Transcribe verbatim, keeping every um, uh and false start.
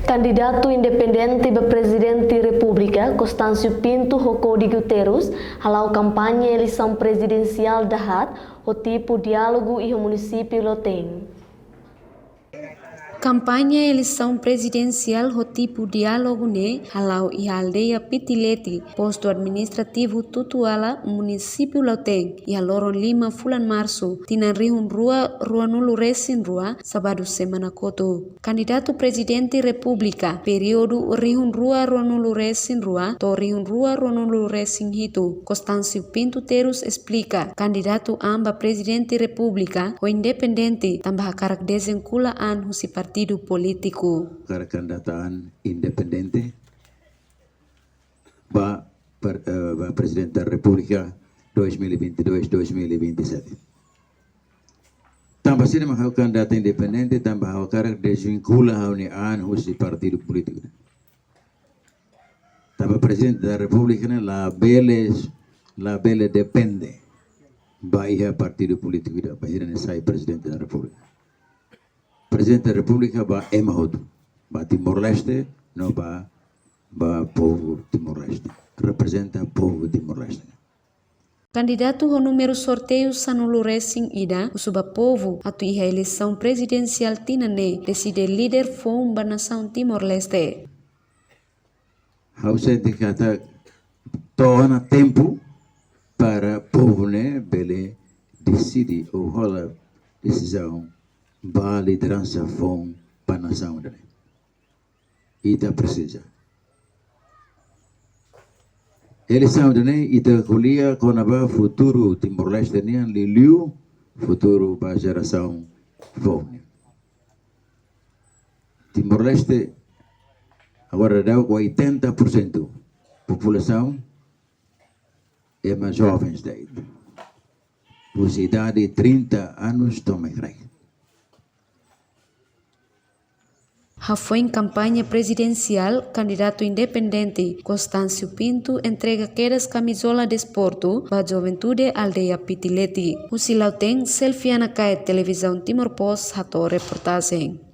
Kandidatu independente ba Prezidente Repúblika, Constâncio Pinto ho Código Terus, hala'o kampaña eleisaun prezidensiál dahaat ho tipu diálogu iha munisípiu Lautein. Kampaña eleisaun prezidensiál ho tipu diálogu ne'e hala'o iha aldeia Pitileti, postu administrativu Tutuala, munisípiu Lautein, iha loron lima fulan Marsu, tinan rihun rua ruanulu resin rua, sábadu semana kotuk. Kandidatu Prezidente Repúblika, períodu rihun rua ruanulu resin rua to'o rihun rua ruanulu resin hitu, Constâncio Pinto Terus esplika, kandidatu an ba Prezidente Repúblika ho independente, tanba hakarak dezenkola an husi partidu polítiku. Hakarak kandidata an independente ba, per-, eh, ba Prezidente da Repúblika dois mil e vinte e dois, dois mil e vinte e sete. Tanba saida mak ha'u kandidata independente, tanba ha'u hakarak dezenkola ha'u-nia an husi partidu polítiku. Tanba Prezidente da Repúblika ne'e labele, labele depende ba iha partidu polítiku ida, bainhira nia sai Prezidente da Repúblika. Prezidente da Repúblika ba ema hotu, ba Timor-Leste, no ba, ba povu Timor-Leste. Reprezenta povu Timor-Leste. Kandidatu ho númeru sorteiu sanulu resin ida husu ba povu atu iha eleisaun prezidensiál tinan ne'e deside líder foun ba nasaun Timor-Leste. Ha'u sente katak to'o ona tempu para povu ne'e bele deside ou hola desizaun ba lideransa foun ba nasaun ida-ne'e. Ita presiza. Eleisaun ida-ne'e ita ko'alia kona-ba futuru Timor-Leste nian, liuliu futuru ba jerasaun foun nian. Timor-Leste agora daudaun oitenta por cento populasaun ema jovens de'it. Husi idade trinta anos to'o mai kraik. Hafoin kampaña prezidensiál, kandidatu independente Constâncio Pinto entrega kedas kamizola desportu ba juventude aldeia Pitileti. Husi Lautein, Selfiana Kaet, Televizaun Timor Post, hato'o reportajen.